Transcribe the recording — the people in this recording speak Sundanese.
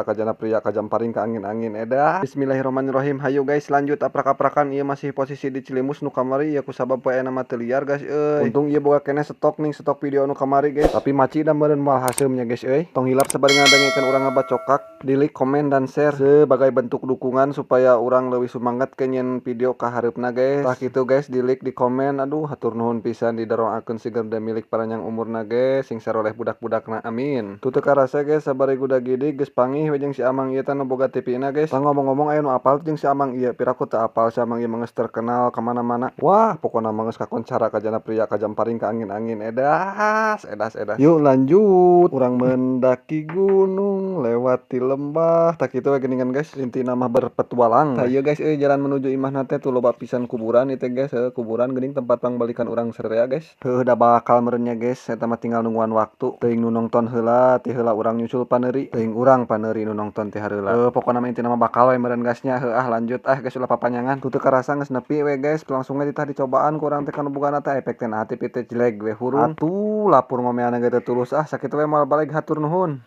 Kajana pria kajamparing ka angin-angin edan. Bismillahirrahmanirrahim. Hayu guys, lanjut aprak-aprakan. Ieu masih posisi di Cilimus nu kamari ieu, kusabab poe mah teu liar, guys euy. Untung ieu boga keneh stok nih, stok video nu kamari, guys. Tapi maci da meureun moal haseum nya, guys euy. Tong hilap sabari ngadangukeun urang ngabacokak, di like, komen, dan share sebagai bentuk dukungan supaya urang leuwih sumanget ke nyieun video ka hareupna, guys. Tah kitu, guys, di like, di komen. Aduh, hatur nuhun pisan, didoakeun siga milik paranjang umurna, guys, sing saroleh budak-budakna, amin. Tuh teu karasa, guys, sabari guda gidig geus panggih we jeung si Amang ieu teh nu boga TV na, guys. Tah, ngomong-ngomong, aya nu apal jeung si Amang ieu? Piraku teu apal, si Amang ieu mah geus terkenal ka mana-mana. Wah, pokona mah geus kakoncara kajana pria kajamparing ka angin-angin, edas edas edas. Yuk, lanjut urang mendaki gunung lewati lembah. Tah kitu we geuningan, guys, intina mah berpetualang. Tah ieu, guys euy, jalan menuju imahna teh tuh loba pisan kuburan ieu teh, guys. Heuh, kuburan geuning tempat pangbalikan urang sararea, guys. Heuh, da bakal meureun nya, guys, eta mah tinggal nungguan waktu. Teuing nu nongton heula ti heula urang nyusul paneuri, teuing urang paneuri nu nongton ti hareula. Heuh, pokona mah intina mah bakal we meureun, guys, nya. Heuh ah, lanjut ah, guys, ulah papanjangan. Tuh teu karasa geus nepi we, guys. Langsung we ditah dicobaan ku urang teh kanu bogana teh, efek teh nah TV teh jelek we hurung. Atuh lapur ngomean ge teu tulus ah. Sakitu we, moal balik, hatur nuhun.